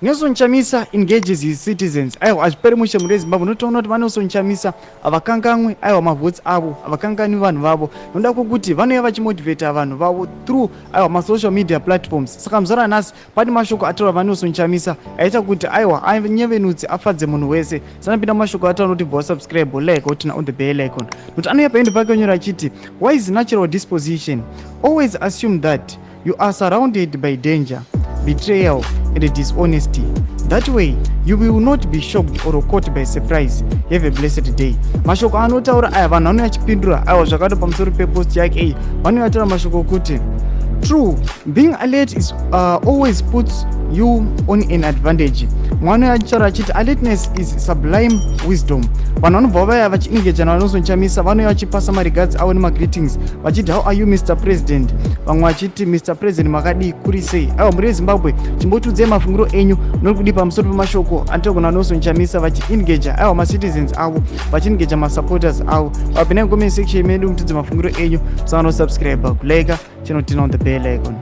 Nelson Chamisa engages his citizens. Aiwa, hazviperi mushe, mhuri yeZimbabwe. Unotoona kuti vaNelson Chamisa havakanganwi, aiwa, mavotes avo, havakanganwi vanhu vavo, noda kwokuti vanouya vachimotivata vanhu vavo through, aiwa, masocial media platforms. Saka muzora nhasi pane mashoko ataura vaNelson Chamisa aita kuti, aiwa, anyevenutsi, afadze munhu wese. Sanapinda mashoko ataura kuti bva wasubscribe, like, turn on the bell icon, nokuti anouya paendo pake onyora achiti, "Wise natural disposition: always assume that you are surrounded by danger, betrayal and dishonesty. That way you will not be shocked or caught by surprise. Have a blessed day." Mashoko anotaura aya, vanhu vanouya achipindura, aiwa, zvakato pamusoro pepost yake iyi. Vanouya vataura mashoko okuti, "True, being alert is always puts you on an advantage." Mwana achitaura achiti, "Alertness is sublime wisdom." Vanhu vanobva vaya vachiengagana vaNelson Chamisa, vanouya vachipasa maregards avo nemagreetings, vachiti, "How are you, Mr President?" Vamwe vachiti, "Mr President, makadii? Kuri sei?" Aiwa, mhuri yeZimbabwe, chimbotiudzai mafungiro enyu muri kudii pamusoro pemashoko anotaurwa naNelson Chamisa vachiengaja, aiwa, macitizens avo, vachiengaja masupporters avo. Vapindai comment section medu mutidze mafungiro enyu. Musanosubscribe, kulike, chinoturn on the bell icon.